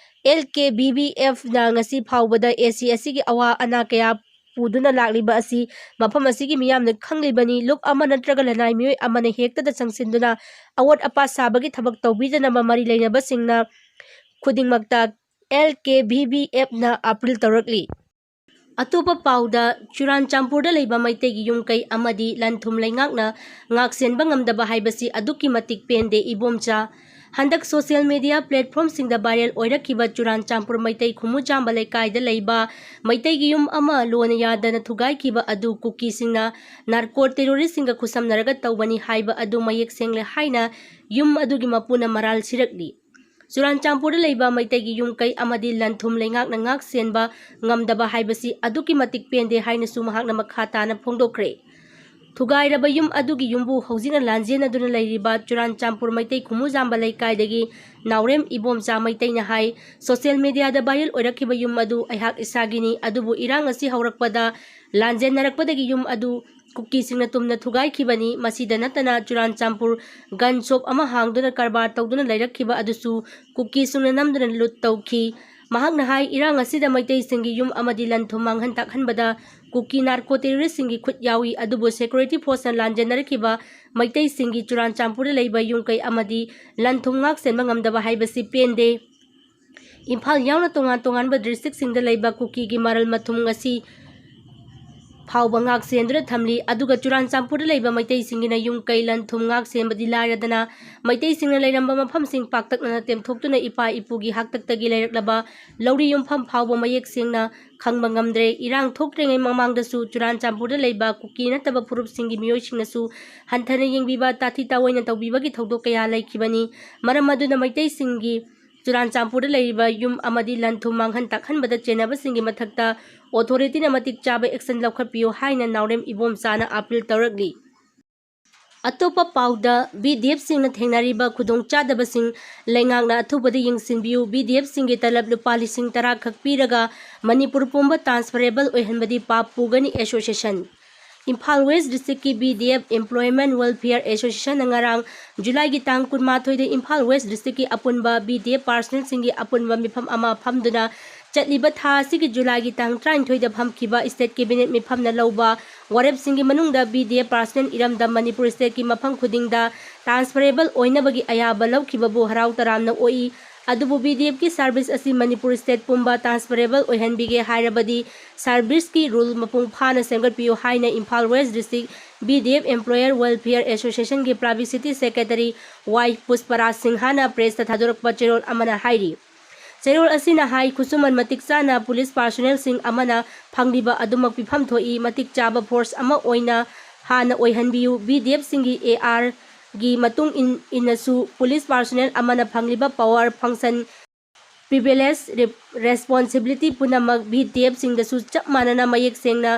ꯑꯦꯜ ꯀꯦ ꯚꯤ ꯚꯤ ꯑꯦꯐꯅ ꯉꯁꯤ ꯐꯥꯎꯕꯗ ꯑꯦ ꯁꯤ ꯑꯁꯤꯒꯤ ꯑꯋꯥ ꯑꯅꯥ ꯀꯌꯥ ꯄꯨꯗꯨꯅ ꯂꯥꯛꯂꯤꯕ ꯑꯁꯤ ꯃꯐꯝ ꯑꯁꯤꯒꯤ ꯃꯤꯌꯥꯝꯅ ꯈꯪꯂꯤꯕꯅꯤ꯫ ꯂꯨꯞ ꯑꯃ ꯅꯠꯇ꯭ꯔꯒ ꯂꯅꯥꯏ ꯃꯤꯑꯣꯏ ꯑꯃꯅ ꯍꯦꯛꯇꯗ ꯆꯪꯁꯤꯟꯗꯨꯅ ꯑꯋꯣꯠ ꯑꯄꯥ ꯁꯥꯕꯒꯤ ꯊꯕꯛ ꯇꯧꯕꯤꯗꯅꯕ ꯃꯔꯤ ꯂꯩꯅꯕꯁꯤꯡꯅ ꯈꯨꯗꯤꯡꯃꯛꯇ ꯑꯦꯜ ꯀꯦ ꯚꯤ ꯚꯤ ꯑꯦꯐꯅ ꯑꯥꯄꯤꯜ ꯇꯧꯔꯛꯂꯤ꯫ ꯑꯇꯣꯞꯄ ꯄꯥꯎꯗ, ꯆꯨꯔꯥꯟꯆꯥꯟꯄꯨꯔꯗ ꯂꯩꯕ ꯃꯩꯇꯩꯒꯤ ꯌꯨꯝ ꯀꯩ ꯑꯃꯗꯤ ꯂꯟ ꯊꯨꯝ ꯂꯩꯉꯥꯛꯅ ꯉꯥꯛꯁꯦꯟꯕ ꯉꯝꯗꯕ ꯍꯥꯏꯕꯁꯤ ꯑꯗꯨꯛꯀꯤ ꯃꯇꯤꯛ ꯄꯦꯟꯗꯦ, ꯏꯕꯣꯝꯆꯥ꯫ ꯍꯟꯗꯛ social media platformꯁꯤꯡꯗ viral ꯑꯣꯏꯔꯛꯈꯤꯕ ꯆꯨꯔꯥꯟꯆꯥꯟꯄꯨꯔ ꯃꯩꯇꯩ ꯈꯨꯃꯨꯖꯥꯝꯕ ꯂꯩꯀꯥꯏꯗ ꯂꯩꯕ ꯃꯩꯇꯩꯒꯤ ꯌꯨꯝ ꯑꯃ ꯂꯣꯟꯅ ꯌꯥꯗꯅ ꯊꯨꯒꯥꯏꯈꯤꯕ ꯑꯗꯨ ꯀꯨꯀꯤꯁꯤꯡꯅ narco terroristꯁꯤꯡꯒ ꯈꯨꯠꯁꯝꯅꯔꯒ ꯇꯧꯕꯅꯤ ꯍꯥꯏꯕ ꯑꯗꯨ ꯃꯌꯦꯛ ꯁꯦꯡꯂꯦ ꯍꯥꯏꯅ ꯌꯨꯝ ꯑꯗꯨꯒꯤ ꯃꯄꯨꯅ ꯃꯔꯥꯜ ꯁꯤꯔꯛꯂꯤ꯫ ꯆꯨꯔꯥꯟꯆꯥꯟꯄꯨꯔꯗ ꯂꯩꯕ ꯃꯩꯇꯩꯒꯤ ꯌꯨꯝ ꯀꯩ ꯑꯃꯗꯤ ꯂꯟ ꯊꯨꯝ ꯂꯩꯉꯥꯛꯅ ꯉꯥꯛ ꯁꯦꯟꯕ ꯉꯝꯗꯕ ꯍꯥꯏꯕꯁꯤ ꯑꯗꯨꯛꯀꯤ ꯃꯇꯤꯛ ꯄꯦꯟꯗꯦ ꯍꯥꯏꯅꯁꯨ ꯃꯍꯥꯛꯅ ꯃꯈꯥ ꯇꯥꯅ ꯐꯣꯡꯗꯣꯛꯈ꯭ꯔꯦ꯫ ꯊꯨꯒꯥꯏꯔꯕ ꯌꯨꯝ ꯑꯗꯨꯒꯤ ꯌꯨꯝꯕꯨ ꯍꯧꯖꯤꯛꯅ ꯂꯥꯟꯖꯦꯟꯅꯗꯨꯅ ꯂꯩꯔꯤꯕ ꯆꯨꯔꯥꯟꯆꯥꯟꯄꯨꯔ ꯃꯩꯇꯩ ꯈꯨꯃꯨꯖꯥꯝꯕ ꯂꯩꯀꯥꯏꯗꯒꯤ ꯅꯥꯎꯔꯦꯝ ꯏꯕꯣꯝꯆꯥ ꯃꯩꯇꯩꯅ ꯍꯥꯏ, social mediaꯗ viral ꯑꯣꯏꯔꯛꯈꯤꯕ ꯌꯨꯝ ꯑꯗꯨ ꯑꯩꯍꯥꯛ ꯏꯁꯥꯒꯤꯅꯤ, ꯑꯗꯨꯕꯨ ꯏꯔꯥꯡ ꯑꯁꯤ ꯍꯧꯔꯛꯄꯗ ꯂꯥꯟꯖꯦꯟꯅꯔꯛꯄꯗꯒꯤ ꯌꯨꯝ ꯑꯗꯨ ꯀꯨꯀꯤꯁꯤꯡꯅ ꯇꯨꯝꯅ ꯊꯨꯒꯥꯏꯈꯤꯕꯅꯤ꯫ ꯃꯁꯤꯗ ꯅꯠꯇꯅ ꯆꯨꯔꯥꯟꯆꯥꯟꯄꯨꯔ gun shop ꯑꯃ ꯍꯥꯡꯗꯨꯅ ꯀꯔꯕꯥꯔ ꯇꯧꯗꯨꯅ ꯂꯩꯔꯛꯈꯤꯕ ꯑꯗꯨꯁꯨ ꯀꯨꯀꯤꯁꯤꯡꯅ ꯅꯝꯗꯨꯅ ꯂꯨꯠ ꯇꯧꯈꯤ꯫ ꯃꯍꯥꯛꯅ ꯍꯥꯏ, ꯏꯔꯥꯡ ꯑꯁꯤꯗ ꯃꯩꯇꯩꯁꯤꯡꯒꯤ ꯌꯨꯝ ꯑꯃꯗꯤ ꯂꯟ ꯊꯨꯝ ꯃꯥꯡꯍꯟ ꯇꯥꯛꯍꯟꯕꯗ ꯀꯨꯀꯤ narco terroristꯁꯤꯡꯒꯤ ꯈꯨꯠ ꯌꯥꯎꯏ, ꯑꯗꯨꯕꯨ security forceꯅ ꯂꯥꯟꯖꯦꯟꯅꯔꯛꯈꯤꯕ ꯃꯩꯇꯩꯁꯤꯡꯒꯤ ꯆꯨꯔꯥꯟꯆꯥꯟꯄꯨꯔꯗ ꯂꯩꯕ ꯌꯨꯝ ꯀꯩ ꯑꯃꯗꯤ ꯂꯟ ꯊꯨꯝ ꯉꯥꯛ ꯁꯦꯟꯕ ꯉꯝꯗꯕ ꯍꯥꯏꯕꯁꯤ ꯄꯦꯟꯗꯦ꯫ ꯏꯝꯐꯥꯜ ꯌꯥꯎꯅ ꯇꯣꯉꯥꯟ ꯇꯣꯉꯥꯟꯕ districtꯁꯤꯡꯗ ꯂꯩꯕ ꯀꯨꯀꯤꯒꯤ ꯃꯔꯜ ꯃꯊꯨꯝ ꯉꯁꯤ ꯐꯥꯎꯕ ꯉꯥꯛ ꯁꯦꯟꯗꯨꯅ ꯊꯝꯂꯤ꯫ ꯑꯗꯨꯒ ꯆꯨꯔꯥꯟꯆꯥꯟꯄꯨꯔꯗ ꯂꯩꯕ ꯃꯩꯇꯩꯁꯤꯡꯒꯤꯅ ꯌꯨꯝ ꯀꯩ ꯂꯟ ꯊꯨꯝ ꯉꯥꯛ ꯁꯦꯟꯕꯗꯤ ꯂꯥꯏꯔꯗꯅ, ꯃꯩꯇꯩꯁꯤꯡꯅ ꯂꯩꯔꯝꯕ ꯃꯐꯝꯁꯤꯡ ꯄꯥꯛꯇꯛꯅꯅ ꯇꯦꯝꯊꯣꯛꯇꯨꯅ ꯏꯄꯥ ꯏꯄꯨꯒꯤ ꯍꯥꯛꯇꯛꯇꯒꯤ ꯂꯩꯔꯛꯂꯕ ꯂꯧꯔꯤ ꯌꯨꯝꯐꯝ ꯐꯥꯎꯕ ꯃꯌꯦꯛ ꯁꯦꯡꯅ ꯈꯪꯕ ꯉꯝꯗ꯭ꯔꯦ꯫ ꯏꯔꯥꯡ ꯊꯣꯛꯇ꯭ꯔꯤꯉꯩ ꯃꯃꯥꯡꯗꯁꯨ ꯆꯨꯔꯥꯟꯆꯥꯟꯄꯨꯔꯗ ꯂꯩꯕ ꯀꯨꯀꯤ ꯅꯠꯇꯕ ꯐꯨꯔꯨꯞꯁꯤꯡꯒꯤ ꯃꯤꯑꯣꯏꯁꯤꯡꯅꯁꯨ ꯍꯟꯊꯅ ꯌꯦꯡꯕꯤꯕ, ꯇꯥꯊꯤ ꯇꯥꯑꯣꯏꯅ ꯇꯧꯕꯤꯕꯒꯤ ꯊꯧꯗꯣꯛ ꯀꯌꯥ ꯂꯩꯈꯤꯕꯅꯤ꯫ ꯃꯔꯝ ꯑꯗꯨꯅ ꯃꯩꯇꯩꯁꯤꯡꯒꯤ ꯆꯨꯔꯥꯟꯆꯥꯟꯄꯨꯔꯗ ꯂꯩꯔꯤꯕ ꯌꯨꯝ ꯑꯃꯗꯤ ꯂꯟ ꯊꯨꯝ ꯃꯥꯡꯍꯟ ꯇꯥꯛꯍꯟꯕꯗ ꯆꯦꯟꯅꯕꯁꯤꯡꯒꯤ ꯃꯊꯛꯇ authority ꯅ ꯃꯇꯤꯛ ꯆꯥꯕ action ꯂꯧꯈꯠꯄꯤꯌꯨ ꯍꯥꯏꯅ ꯅꯥꯎꯔꯦꯝ ꯏꯕꯣꯝꯆꯥꯅ appeal ꯇꯧꯔꯛꯂꯤ꯫ ꯑꯇꯣꯞꯄ ꯄꯥꯎꯗ, ꯕꯤ ꯗꯤ ꯑꯦꯐ ꯁꯤꯡꯅ ꯊꯦꯡꯅꯔꯤꯕ ꯈꯨꯗꯣꯡꯆꯥꯗꯕꯁꯤꯡ ꯂꯩꯉꯥꯛꯅ ꯑꯊꯨꯕꯗ ꯌꯦꯡꯁꯤꯟꯕꯤꯌꯨ, ꯕꯤ ꯗꯤ ꯑꯦꯐ ꯁꯤꯡꯒꯤ ꯇꯂꯕ ꯂꯨꯄꯥ ꯂꯤꯁꯤꯡ ꯇꯔꯥ ꯈꯛ ꯄꯤꯔꯒ ꯃꯅꯤꯄꯨꯔ ꯄꯨꯝꯕ transferable ꯑꯣꯏꯍꯟꯕꯗꯤ ꯄꯥꯞ ꯄꯨꯒꯅꯤ association꯫ ꯏꯝꯐꯥꯜ West District ꯀꯤ B D F Employment Welfare Association ꯅ ꯉꯔꯥꯡ ꯖꯨꯂꯥꯏꯒꯤ ꯇꯥꯡ ꯀꯨꯟꯃꯥꯊꯣꯏꯗ ꯏꯝꯐꯥꯜ West District ꯀꯤ ꯑꯄꯨꯟꯕ B D F personnel ꯁꯤꯡꯒꯤ ꯑꯄꯨꯟꯕ ꯃꯤꯐꯝ ꯑꯃ ꯐꯝꯗꯨꯅ ꯆꯠꯂꯤꯕ ꯊꯥ ꯑꯁꯤꯒꯤ ꯖꯨꯂꯥꯏꯒꯤ ꯇꯥꯡ ꯇꯔꯥꯅꯤꯊꯣꯏꯗ ꯐꯝꯈꯤꯕ state cabinet ꯃꯤꯐꯝꯅ ꯂꯧꯕ ꯋꯥꯔꯦꯞꯁꯤꯡꯒꯤ ꯃꯅꯨꯡꯗ B D F personnel ꯏꯔꯝꯗꯝ ꯃꯅꯤꯄꯨꯔ state ꯀꯤ ꯃꯐꯝ ꯈꯨꯗꯤꯡꯗ transferable ꯑꯣꯏꯅꯕꯒꯤ ꯑꯌꯥꯕ ꯂꯧꯈꯤꯕꯕꯨ ꯍꯔꯥꯎ ꯇꯔꯥꯝꯅ ꯑꯣꯛꯏ꯫ ꯑꯗꯨꯕꯨ B D F ꯀꯤ service ꯑꯁꯤ ꯃꯅꯤꯄꯨꯔ state ꯄꯨꯝꯕ transferable ꯑꯣꯏꯍꯟꯕꯤꯒꯦ ꯍꯥꯏꯔꯕꯗꯤ service ꯀꯤ rule ꯃꯄꯨꯡ ꯐꯥꯅ ꯁꯦꯝꯒꯠꯄꯤꯌꯨ ꯍꯥꯏꯅ Imphal West District B D F Employer Welfare Association ꯒꯤ Publicity Secretary ꯋꯥꯏ ꯄꯨꯁꯄꯔꯥꯖ ꯁꯤꯡꯍꯅ press ꯇ ꯊꯥꯗꯣꯔꯛꯄ ꯆꯦꯔꯣꯜ ꯑꯃꯅ ꯍꯥꯏꯔꯤ꯫ ꯆꯦꯔꯣꯜ ꯑꯁꯤꯅ ꯍꯥꯏ, ꯈꯨꯠꯁꯨꯃꯟ ꯃꯇꯤꯛ ꯆꯥꯅ police personnel ꯁꯤꯡ ꯑꯃꯅ ꯐꯪꯂꯤꯕ ꯑꯗꯨꯃꯛ ꯄꯤꯐꯝ ꯊꯣꯛꯏ, ꯃꯇꯤꯛ ꯆꯥꯕ force ꯑꯃ ꯑꯣꯏꯅ ꯍꯥꯟꯅ ꯑꯣꯏꯍꯟꯕꯤꯌꯨ, B D F ꯁꯤꯡꯒꯤ A R ꯒꯤ ꯃꯇꯨꯡ ꯏꯟ-, ꯏꯟꯅꯁꯨ police personnel ꯑꯃꯅ ꯐꯪꯂꯤꯕ power, function, privilege, re-, responsibility ꯄꯨꯝꯅꯃꯛ B D F ꯁꯤꯡꯗꯁꯨ ꯆꯞ ꯃꯥꯟꯅꯅ ꯃꯌꯦꯛ ꯁꯦꯡꯅ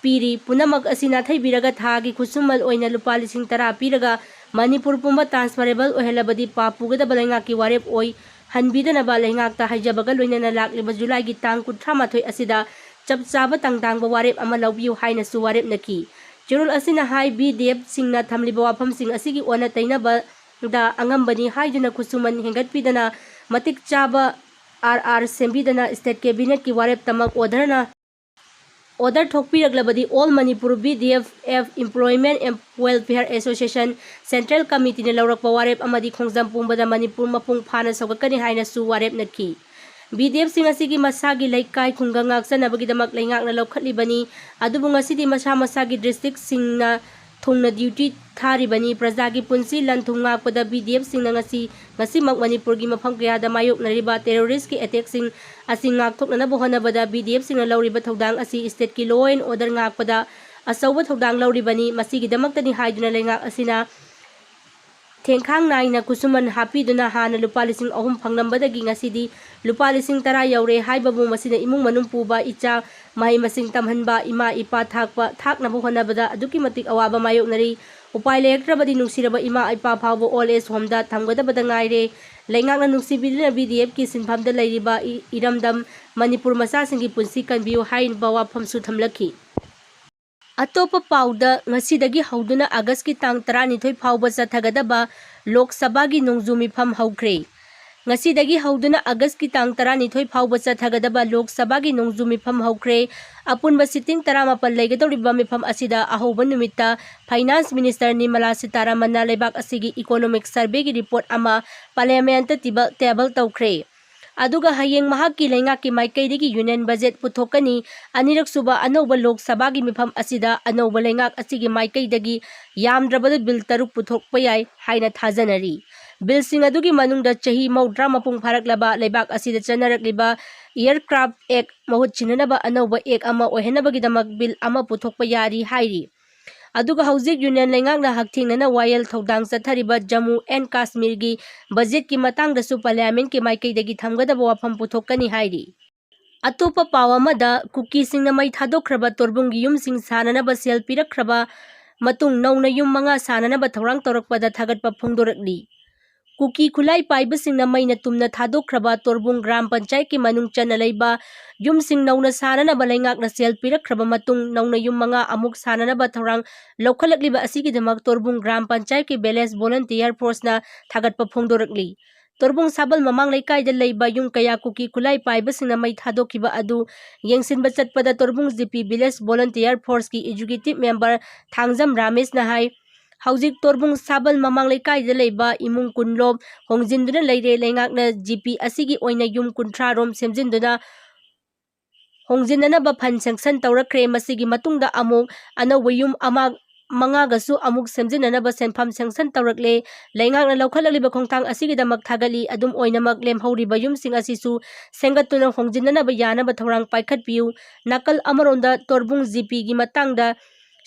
ꯄꯤꯔꯤ꯫ ꯄꯨꯝꯅꯃꯛ ꯑꯁꯤ ꯅꯥꯊꯩꯕꯤꯔꯒ ꯊꯥꯒꯤ ꯈꯨꯠꯁꯨꯃꯟ ꯑꯣꯏꯅ ꯂꯨꯄꯥ ꯂꯤꯁꯤꯡ ꯇꯔꯥ ꯄꯤꯔꯒ ꯃꯅꯤꯄꯨꯔ ꯄꯨꯝꯕ transferable ꯑꯣꯏꯍꯜꯂꯕꯗꯤ ꯄꯥꯞ ꯄꯨꯒꯗꯕ ꯂꯩꯉꯥꯛꯀꯤ ꯋꯥꯔꯦꯞ ꯑꯣꯏꯍꯟꯕꯤꯗꯅꯕ ꯂꯩꯉꯥꯛꯇ ꯍꯥꯏꯖꯕꯒ ꯂꯣꯏꯅꯅ ꯂꯥꯛꯂꯤꯕ ꯖꯨꯂꯥꯏꯒꯤ ꯇꯥꯡ ꯀꯨꯟꯊ꯭ꯔꯥ ꯃꯥꯊꯣꯏ ꯑꯁꯤꯗ ꯆꯞ ꯆꯥꯕ ꯇꯥꯡ ꯇꯥꯡꯕ ꯋꯥꯔꯦꯞ ꯑꯃ ꯂꯧꯕꯤꯌꯨ ꯍꯥꯏꯅꯁꯨ ꯋꯥꯔꯦꯞꯅꯈꯤ꯫ ꯆꯦꯔꯣꯜ ꯑꯁꯤꯅ ꯍꯥꯏ, B D F ꯁꯤꯡꯅ ꯊꯝꯂꯤꯕ ꯋꯥꯐꯝꯁꯤꯡ ꯑꯁꯤꯒꯤ ꯑꯣꯟꯅ ꯇꯩꯅꯕꯗ ꯑꯉꯝꯕꯅꯤ ꯍꯥꯏꯗꯨꯅ ꯈꯨꯠꯁꯨꯃꯟ ꯍꯦꯟꯒꯠꯄꯤꯗꯅ ꯃꯇꯤꯛ ꯆꯥꯕ R R ꯁꯦꯝꯕꯤꯗꯅ state cabinet ꯀꯤ ꯋꯥꯔꯦꯞꯇꯃꯛ order ꯅ order ꯊꯣꯛꯄꯤꯔꯛꯂꯕꯗꯤ All Manipur B D F F Employment and Welfare Association Central Committee ꯅ ꯂꯧꯔꯛꯄ ꯋꯥꯔꯦꯞ ꯑꯃꯗꯤ ꯈꯣꯡꯖꯝ ꯄꯨꯝꯕꯗ ꯃꯅꯤꯄꯨꯔ ꯃꯄꯨꯡ ꯐꯥꯅ ꯁꯧꯒꯠꯀꯅꯤ ꯍꯥꯏꯅꯁꯨ ꯋꯥꯔꯦꯞꯅꯈꯤ꯫ B D F ꯁꯤꯡ ꯑꯁꯤꯒꯤ ꯃꯁꯥꯒꯤ ꯂꯩꯀꯥꯏ ꯈꯨꯡꯒꯪ ꯉꯥꯛꯆꯅꯕꯒꯤꯗꯃꯛ ꯂꯩꯉꯥꯛꯅ ꯂꯧꯈꯠꯂꯤꯕꯅꯤ꯫ ꯑꯗꯨꯕꯨ ꯉꯁꯤꯗꯤ ꯃꯁꯥ ꯃꯁꯥꯒꯤ district ꯁꯤꯡꯅ ꯊꯨꯡꯅ duty ꯊꯥꯔꯤꯕꯅꯤ꯫ ꯄ꯭ꯔꯖꯥꯒꯤ ꯄꯨꯟꯁꯤ ꯂꯟ ꯊꯨꯝ ꯉꯥꯛꯄꯗ B D F ꯁꯤꯡꯅ ꯉꯁꯤ, ꯉꯁꯤꯃꯛ ꯃꯅꯤꯄꯨꯔꯒꯤ ꯃꯐꯝ ꯀꯌꯥꯗ ꯃꯥꯌꯣꯛꯅꯔꯤꯕ terrorist ꯀꯤ attack ꯁꯤꯡ ꯑꯁꯤ ꯉꯥꯛꯊꯣꯛꯅꯅꯕ ꯍꯣꯠꯅꯕꯗ B D F ꯁꯤꯡꯅ ꯂꯧꯔꯤꯕ ꯊꯧꯗꯥꯡ ꯑꯁꯤ state ꯀꯤ law and order ꯉꯥꯛꯄꯗ ꯑꯆꯧꯕ ꯊꯧꯗꯥꯡ ꯂꯧꯔꯤꯕꯅꯤ꯫ ꯃꯁꯤꯒꯤꯗꯃꯛꯇꯅꯤ ꯍꯥꯏꯗꯨꯅ ꯂꯩꯉꯥꯛ ꯑꯁꯤꯅ ꯊꯦꯡꯈꯥꯡ ꯅꯥꯏꯅ ꯈꯨꯠꯁꯨꯃꯟ ꯍꯥꯞꯄꯤꯗꯨꯅ ꯍꯥꯟꯅ ꯂꯨꯄꯥ ꯂꯤꯁꯤꯡ ꯑꯍꯨꯝ ꯐꯪꯂꯝꯕꯗꯒꯤ ꯉꯁꯤꯗꯤ ꯂꯨꯄꯥ ꯂꯤꯁꯤꯡ ꯇꯔꯥ ꯌꯧꯔꯦ ꯍꯥꯏꯕꯕꯨ ꯃꯁꯤꯅ ꯏꯃꯨꯡ ꯃꯅꯨꯡ ꯄꯨꯕ, ꯏꯆꯥ ꯃꯍꯩ ꯃꯁꯤꯡ ꯇꯝꯍꯟꯕ, ꯏꯃꯥ ꯏꯄꯥ ꯊꯥꯛꯄ, ꯊꯥꯛꯅꯕ ꯍꯣꯠꯅꯕꯗ ꯑꯗꯨꯛꯀꯤ ꯃꯇꯤꯛ ꯑꯋꯥꯕ ꯃꯥꯌꯣꯛꯅꯔꯤ꯫ ꯎꯄꯥꯏ ꯂꯩꯔꯛꯇ꯭ꯔꯕꯗꯤ ꯅꯨꯡꯁꯤꯔꯕ ꯏꯃꯥ ꯏꯄꯥ ꯐꯥꯎꯕ old age homeꯗ ꯊꯝꯒꯗꯕꯗ ꯉꯥꯏꯔꯦ꯫ ꯂꯩꯉꯥꯛꯅ ꯅꯨꯡꯁꯤꯕꯤꯗꯨꯅ VDFꯀꯤ ꯁꯤꯟꯐꯝꯗ ꯂꯩꯔꯤꯕ ꯏ-, ꯏꯔꯝꯗꯝ ꯃꯅꯤꯄꯨꯔ ꯃꯆꯥꯁꯤꯡꯒꯤ ꯄꯨꯟꯁꯤ ꯀꯟꯕꯤꯌꯨ ꯍꯥꯏꯔꯤꯕ ꯋꯥꯐꯝꯁꯨ ꯊꯝꯂꯛꯈꯤ꯫ ꯑꯇꯣꯞꯄ ꯄꯥꯎꯗ, ꯉꯁꯤꯗꯒꯤ ꯍꯧꯗꯨꯅ ꯑꯥꯒꯁꯀꯤ ꯇꯥꯡ ꯇꯔꯥꯅꯤꯊꯣꯏ ꯐꯥꯎꯕ ꯆꯠꯊꯒꯗꯕ ꯂꯣꯛ ꯁꯚꯥꯒꯤ ꯅꯣꯡꯖꯨ ꯃꯤꯐꯝ ꯍꯧꯈ꯭ꯔꯦ꯫ ꯉꯁꯤꯗꯒꯤ ꯍꯧꯗꯨꯅ ꯑꯥꯒꯁꯀꯤ ꯇꯥꯡ ꯇꯔꯥꯅꯤꯊꯣꯏ ꯐꯥꯎꯕ ꯆꯠꯊꯒꯗꯕ ꯂꯣꯛ ꯁꯚꯥꯒꯤ ꯅꯣꯡꯖꯨ ꯃꯤꯐꯝ ꯍꯧꯈ꯭ꯔꯦ꯫ ꯑꯄꯨꯟꯕ sitting ꯇꯔꯥꯃꯥꯄꯜ ꯂꯩꯒꯗꯧꯔꯤꯕ ꯃꯤꯐꯝ ꯑꯁꯤꯗ ꯑꯍꯧꯕ ꯅꯨꯃꯤꯠꯇ Finance Minister ꯅꯤꯔꯃꯂꯥ ꯁꯤꯇꯥꯔꯥꯃꯟꯅ ꯂꯩꯕꯥꯛ ꯑꯁꯤꯒꯤ economic surveyꯒꯤ report ꯑꯃ Parliamentꯇ ꯇꯤꯕ-, table ꯇꯧꯈ꯭ꯔꯦ꯫ ꯑꯗꯨꯒ ꯍꯌꯦꯡ ꯃꯍꯥꯛꯀꯤ ꯂꯩꯉꯥꯛꯀꯤ ꯃꯥꯏꯀꯩꯗꯒꯤ union budget ꯄꯨꯊꯣꯛꯀꯅꯤ꯫ ꯑꯅꯤꯔꯛꯁꯨꯕ ꯑꯅꯧꯕ ꯂꯣꯛ ꯁꯚꯥꯒꯤ ꯃꯤꯐꯝ ꯑꯁꯤꯗ ꯑꯅꯧꯕ ꯂꯩꯉꯥꯛ ꯑꯁꯤꯒꯤ ꯃꯥꯏꯀꯩꯗꯒꯤ ꯌꯥꯝꯗ꯭ꯔꯕꯗ bill ꯇꯔꯨꯛ ꯄꯨꯊꯣꯛꯄ ꯌꯥꯏ ꯍꯥꯏꯅ ꯊꯥꯖꯅꯔꯤ꯫ Billꯁꯤꯡ ꯑꯗꯨꯒꯤ ꯃꯅꯨꯡꯗ ꯆꯍꯤ ꯃꯧꯗ꯭ꯔꯥ ꯃꯄꯨꯡ ꯐꯥꯔꯛꯂꯕ ꯂꯩꯕꯥꯛ ꯑꯁꯤꯗ ꯆꯠꯅꯔꯛꯂꯤꯕ Aircraft Act ꯃꯍꯨꯠ ꯁꯤꯟꯅꯅꯕ ꯑꯅꯧꯕ act ꯑꯃ ꯑꯣꯏꯍꯟꯅꯕꯒꯤꯗꯃꯛ bill ꯑꯃ ꯄꯨꯊꯣꯛꯄ ꯌꯥꯔꯤ ꯍꯥꯏꯔꯤ꯫ ꯑꯗꯨꯒ ꯍꯧꯖꯤꯛ union ꯂꯩꯉꯥꯛꯅ ꯍꯛꯊꯦꯡꯅꯅ ꯋꯥꯌꯦꯜ ꯊꯧꯗꯥꯡ ꯆꯠꯊꯔꯤꯕ ꯖꯝꯃꯨ and ꯀꯥꯁꯃꯤꯔꯒꯤ budgetꯀꯤ ꯃꯇꯥꯡꯗꯁꯨ Parliamentꯀꯤ ꯃꯥꯏꯀꯩꯗꯒꯤ ꯊꯝꯒꯗꯕ ꯋꯥꯐꯝ ꯄꯨꯊꯣꯛꯀꯅꯤ ꯍꯥꯏꯔꯤ꯫ ꯑꯇꯣꯞꯄ ꯄꯥꯎ ꯑꯃꯗ, ꯀꯨꯀꯤꯁꯤꯡꯅ ꯃꯩ ꯊꯥꯗꯣꯛꯈ꯭ꯔꯕ ꯇꯣꯔꯕꯨꯡꯒꯤ ꯌꯨꯝꯁꯤꯡ ꯁꯥꯅꯅꯕ ꯁꯦꯜ ꯄꯤꯔꯛꯈ꯭ꯔꯕ ꯃꯇꯨꯡ ꯅꯧꯅ ꯌꯨꯝ ꯃꯉꯥ ꯁꯥꯅꯅꯕ ꯊꯧꯔꯥꯡ ꯇꯧꯔꯛꯄꯗ ꯊꯥꯒꯠꯄ ꯐꯣꯡꯗꯣꯔꯛꯂꯤ꯫ ꯀꯨꯀꯤ ꯈꯨꯠꯂꯥꯏ ꯄꯥꯏꯕꯁꯤꯡꯅ ꯃꯩꯅ ꯇꯨꯝꯅ ꯊꯥꯗꯣꯛꯈ꯭ꯔꯕ ꯇꯣꯔꯕꯨꯡ ꯒ꯭ꯔꯥꯝ ꯄꯟꯆꯥꯌꯠꯀꯤ ꯃꯅꯨꯡ ꯆꯟꯅ ꯂꯩꯕ ꯌꯨꯝꯁꯤꯡ ꯅꯧꯅ ꯁꯥꯅꯅꯕ ꯂꯩꯉꯥꯛꯅ ꯁꯦꯜ ꯄꯤꯔꯛꯈ꯭ꯔꯕ ꯃꯇꯨꯡ ꯅꯧꯅ ꯌꯨꯝ ꯃꯉꯥ ꯑꯃꯨꯛ ꯁꯥꯅꯅꯕ ꯊꯧꯔꯥꯡ ꯂꯧꯈꯠꯂꯛꯂꯤꯕ ꯑꯁꯤꯒꯤꯗꯃꯛ ꯇꯣꯔꯕꯨꯡ ꯒ꯭ꯔꯥꯝ ꯄꯟꯆꯥꯌꯠꯀꯤ village volunteer forceꯅ ꯊꯥꯒꯠꯄ ꯐꯣꯡꯗꯣꯔꯛꯂꯤ꯫ ꯇꯣꯔꯕꯨꯡ ꯁꯥꯕꯜ ꯃꯃꯥꯡ ꯂꯩꯀꯥꯏꯗ ꯂꯩꯕ ꯌꯨꯝ ꯀꯌꯥ ꯀꯨꯀꯤ ꯈꯨꯠꯂꯥꯏ ꯄꯥꯏꯕꯁꯤꯡꯅ ꯃꯩ ꯊꯥꯗꯣꯛꯈꯤꯕ ꯑꯗꯨ ꯌꯦꯡꯁꯤꯟꯕ ꯆꯠꯄꯗ ꯇꯣꯔꯕꯨꯡ GP village volunteer forceꯀꯤ executive member Thangjam ꯔꯥꯃꯦꯁꯅ ꯍꯥꯏ, ꯍꯧꯖꯤꯛ ꯇꯣꯔꯕꯨꯡ ꯁꯥꯕꯜ ꯃꯃꯥꯡ ꯂꯩꯀꯥꯏꯗ ꯂꯩꯕ ꯏꯃꯨꯡ ꯀꯨꯟ ꯂꯣꯝ ꯍꯣꯡꯖꯤꯟꯗꯨꯅ ꯂꯩꯔꯦ꯫ ꯂꯩꯉꯥꯛꯅ GP ꯑꯁꯤꯒꯤ ꯑꯣꯏꯅ ꯌꯨꯝ ꯀꯨꯟꯊ꯭ꯔꯥ ꯔꯣꯝ ꯁꯦꯝꯖꯤꯟꯗꯨꯅ ꯍꯣꯡꯖꯤꯟꯅꯅꯕ fund sanction ꯇꯧꯔꯛꯈ꯭ꯔꯦ꯫ ꯃꯁꯤꯒꯤ ꯃꯇꯨꯡꯗ ꯑꯃꯨꯛ ꯑꯅꯧꯕ ꯌꯨꯝ ꯑꯃ, ꯃꯉꯥꯒꯁꯨ ꯑꯃꯨꯛ ꯁꯦꯝꯖꯤꯟꯅꯅꯕ ꯁꯦꯟꯐꯝ sanction ꯇꯧꯔꯛꯂꯦ꯫ ꯂꯩꯉꯥꯛꯅ ꯂꯧꯈꯠꯂꯛꯂꯤꯕ ꯈꯣꯡꯊꯥꯡ ꯑꯁꯤꯒꯤꯗꯃꯛ ꯊꯥꯒꯠꯂꯤ꯫ ꯑꯗꯨꯝ ꯑꯣꯏꯅꯃꯛ, ꯂꯦꯝꯍꯧꯔꯤꯕ ꯌꯨꯝꯁꯤꯡ ꯑꯁꯤꯁꯨ ꯁꯦꯝꯒꯠꯇꯨꯅ ꯍꯣꯡꯖꯤꯟꯅꯅꯕ ꯌꯥꯅꯕ ꯊꯧꯔꯥꯡ ꯄꯥꯏꯈꯠꯄꯤꯌꯨ꯫ ꯅꯥꯀꯜ ꯑꯃꯔꯣꯝꯗ, ꯇꯣꯔꯕꯨꯡ GPꯒꯤ ꯃꯇꯥꯡꯗ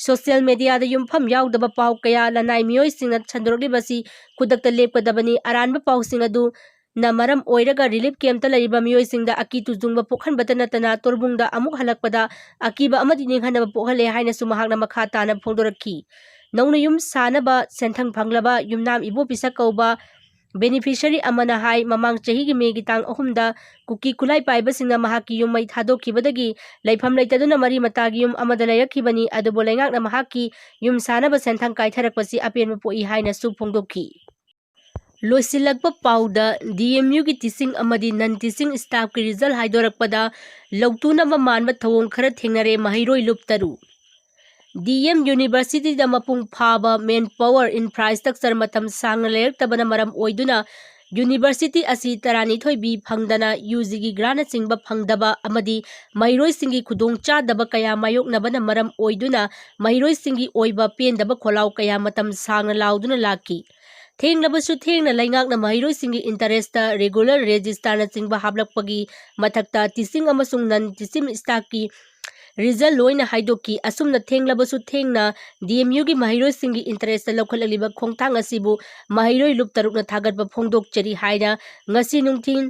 ꯁꯣꯁꯤꯌꯦꯜ ꯃꯦꯗꯤꯌꯥꯗ ꯌꯨꯝꯐꯝ ꯌꯥꯎꯗꯕ ꯄꯥꯎ ꯀꯌꯥ ꯂꯅꯥꯏ ꯃꯤꯑꯣꯏꯁꯤꯡꯅ ꯁꯟꯗꯣꯔꯛꯂꯤꯕꯁꯤ ꯈꯨꯗꯛꯇ ꯂꯦꯞꯀꯗꯕꯅꯤ꯫ ꯑꯔꯥꯟꯕ ꯄꯥꯎꯁꯤꯡ ꯑꯗꯨꯅ ꯃꯔꯝ ꯑꯣꯏꯔꯒ ꯔꯤꯂꯤꯐ ꯀꯦꯝꯞꯇ ꯂꯩꯔꯤꯕ ꯃꯤꯑꯣꯏꯁꯤꯡꯗ ꯑꯀꯤ ꯇꯨꯖꯨꯡꯕ ꯄꯣꯛꯍꯟꯕꯇ ꯅꯠꯇꯅ ꯇꯣꯔꯕꯨꯡꯗ ꯑꯃꯨꯛ ꯍꯜꯂꯛꯄꯗ ꯑꯀꯤꯕ ꯑꯃꯗꯤ ꯅꯤꯡꯍꯟꯅꯕ ꯄꯣꯛꯍꯜꯂꯦ ꯍꯥꯏꯅꯁꯨ ꯃꯍꯥꯛꯅ ꯃꯈꯥ ꯇꯥꯅ ꯐꯣꯡꯗꯣꯔꯛꯈꯤ꯫ ꯅꯧꯅ ꯌꯨꯝ ꯁꯥꯅꯕ ꯁꯦꯟꯊꯪ ꯐꯪꯂꯕ ꯌꯨꯝꯅꯥꯝ ꯏꯕꯣ ꯄꯤꯁꯛ ꯀꯧꯕ ꯕꯦꯅꯤꯐꯤꯁꯔꯤ ꯑꯃꯅ ꯍꯥꯏ, ꯃꯃꯥꯡ ꯆꯍꯤꯒꯤ ꯃꯦꯒꯤ ꯇꯥꯡ ꯑꯍꯨꯝꯗ ꯀꯨꯀꯤ ꯈꯨꯠꯂꯥꯏ ꯄꯥꯏꯕꯁꯤꯡꯅ ꯃꯍꯥꯛꯀꯤ ꯌꯨꯝ ꯃꯩ ꯊꯥꯗꯣꯛꯈꯤꯕꯗꯒꯤ ꯂꯩꯐꯝ ꯂꯩꯇꯗꯨꯅ ꯃꯔꯤ ꯃꯇꯥꯒꯤ ꯌꯨꯝ ꯑꯃꯗ ꯂꯩꯔꯛꯈꯤꯕꯅꯤ꯫ ꯑꯗꯨꯕꯨ ꯂꯩꯉꯥꯛꯅ ꯃꯍꯥꯛꯀꯤ ꯌꯨꯝ ꯁꯥꯅꯕ ꯁꯦꯟꯊꯪ ꯀꯥꯏꯊꯔꯛꯄꯁꯤ ꯑꯄꯦꯟꯕ ꯄꯣꯛꯏ ꯍꯥꯏꯅꯁꯨ ꯐꯣꯡꯗꯣꯛꯈꯤ꯫ ꯂꯣꯏꯁꯤꯜꯂꯛꯄ ꯄꯥꯎꯗ, ꯗꯤ ꯑꯦꯝ ꯌꯨꯒꯤ teaching ꯑꯃꯗꯤ non teaching staffꯀꯤ result ꯍꯥꯏꯗꯣꯔꯛꯄꯗ ꯂꯧꯇꯨꯅꯕ ꯃꯥꯟꯕ ꯊꯧꯑꯣꯡ ꯈꯔ ꯊꯦꯡꯅꯔꯦ ꯃꯍꯩꯔꯣꯏ ꯂꯨꯞ ꯇꯔꯨꯛ꯫ ꯗꯤ ꯑꯦꯝ ꯌꯨꯅꯤꯚꯔꯁꯤꯇꯤꯗ ꯃꯄꯨꯡ ꯐꯥꯕ manpower infrastructure ꯃꯇꯝ ꯁꯥꯡꯅ ꯂꯩꯔꯛꯇꯕꯅ ꯃꯔꯝ ꯑꯣꯏꯗꯨꯅ ꯌꯨꯅꯤꯚꯔꯁꯤꯇꯤ ꯑꯁꯤ ꯇꯔꯥꯅꯤꯊꯣꯏ ꯕꯤ ꯐꯪꯗꯅ ꯌꯨ ꯖꯤꯒꯤ grantꯅꯆꯤꯡꯕ ꯐꯪꯗꯕ ꯑꯃꯗꯤ ꯃꯍꯩꯔꯣꯏꯁꯤꯡꯒꯤ ꯈꯨꯗꯣꯡꯆꯥꯗꯕ ꯀꯌꯥ ꯃꯥꯌꯣꯛꯅꯕꯅ ꯃꯔꯝ ꯑꯣꯏꯗꯨꯅ ꯃꯍꯩꯔꯣꯏꯁꯤꯡꯒꯤ ꯑꯣꯏꯕ ꯄꯦꯟꯗꯕ ꯈꯣꯜꯂꯥꯎ ꯀꯌꯥ ꯃꯇꯝ ꯁꯥꯡꯅ ꯂꯥꯎꯗꯨꯅ ꯂꯥꯛꯈꯤ꯫ ꯊꯦꯡꯂꯕꯁꯨ ꯊꯦꯡꯅ ꯂꯩꯉꯥꯛꯅ ꯃꯍꯩꯔꯣꯏꯁꯤꯡꯒꯤ interestꯇ regular registerꯅꯆꯤꯡꯕ ꯍꯥꯞꯂꯛꯄꯒꯤ ꯃꯊꯛꯇ teaching ꯑꯃꯁꯨꯡ non teaching staffꯀꯤ result ꯂꯣꯏꯅ ꯍꯥꯏꯗꯣꯛꯈꯤ꯫ ꯑꯁꯨꯝꯅ ꯊꯦꯡꯂꯕꯁꯨ ꯊꯦꯡꯅ ꯗꯤ ꯑꯦꯝ ꯌꯨꯒꯤ ꯃꯍꯩꯔꯣꯏꯁꯤꯡꯒꯤ interestꯇ ꯂꯧꯈꯠꯂꯛꯂꯤꯕ ꯈꯣꯡꯊꯥꯡ ꯑꯁꯤꯕꯨ ꯃꯍꯩꯔꯣꯏ ꯂꯨꯞ ꯇꯔꯨꯛꯅ ꯊꯥꯒꯠꯄ ꯐꯣꯡꯗꯣꯛꯆꯔꯤ ꯍꯥꯏꯅ ꯉꯁꯤ ꯅꯨꯡꯊꯤꯜ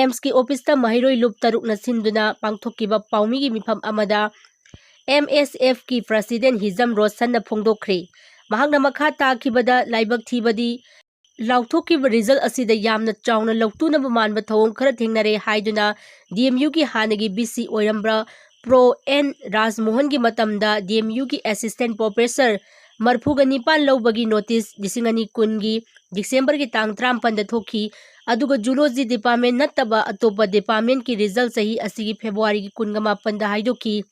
ꯑꯦꯝꯁꯀꯤ officeꯇ ꯃꯍꯩꯔꯣꯏ ꯂꯨꯞ ꯇꯔꯨꯛꯅ ꯁꯤꯟꯗꯨꯅ ꯄꯥꯡꯊꯣꯛꯈꯤꯕ ꯄꯥꯎꯃꯤꯒꯤ ꯃꯤꯐꯝ ꯑꯃꯗ ꯑꯦꯝ ꯑꯦꯁ ꯑꯦꯐꯀꯤ president ꯍꯤꯖꯝ ꯔꯣꯁꯟꯅ ꯐꯣꯡꯗꯣꯛꯈ꯭ꯔꯦ꯫ ꯃꯍꯥꯛꯅ ꯃꯈꯥ ꯇꯥꯈꯤꯕꯗ, ꯂꯥꯏꯕꯛ ꯊꯤꯕꯗꯤ ꯂꯥꯎꯊꯣꯛꯈꯤꯕ result ꯑꯁꯤꯗ ꯌꯥꯝꯅ ꯆꯥꯎꯅ ꯂꯧꯇꯨꯅꯕ ꯃꯥꯟꯕ ꯊꯧꯑꯣꯡ ꯈꯔ ꯊꯦꯡꯅꯔꯦ ꯍꯥꯏꯗꯨꯅ ꯗꯤ ꯑꯦꯝ ꯌꯨꯒꯤ ꯍꯥꯟꯅꯒꯤ ꯚꯤ ꯁꯤ ꯑꯣꯏꯔꯝꯕ ꯄ꯭ꯔꯣ ꯑꯦꯟ ꯔꯥꯖꯃꯣꯍꯟꯒꯤ ꯃꯇꯝꯗ ꯗꯤ ꯑꯦꯝ ꯌꯨꯒꯤ assistant professor ꯃꯔꯐꯨꯒ ꯅꯤꯄꯥꯟ ꯂꯧꯕꯒꯤ notice ꯂꯤꯁꯤꯡ ꯑꯅꯤ ꯀꯨꯟꯒꯤ Decemberꯒꯤ ꯇꯥꯡ ꯇꯔꯥꯃꯥꯄꯟꯗ ꯊꯣꯛꯈꯤ꯫ ꯑꯗꯨꯒ zoology department ꯅꯠꯇꯕ ꯑꯇꯣꯞꯄ departmentꯀꯤ result ꯆꯍꯤ ꯑꯁꯤꯒꯤ Februaryꯒꯤ ꯀꯨꯟꯒ ꯃꯥꯄꯟꯗ ꯍꯥꯏꯗꯣꯛꯈꯤ꯫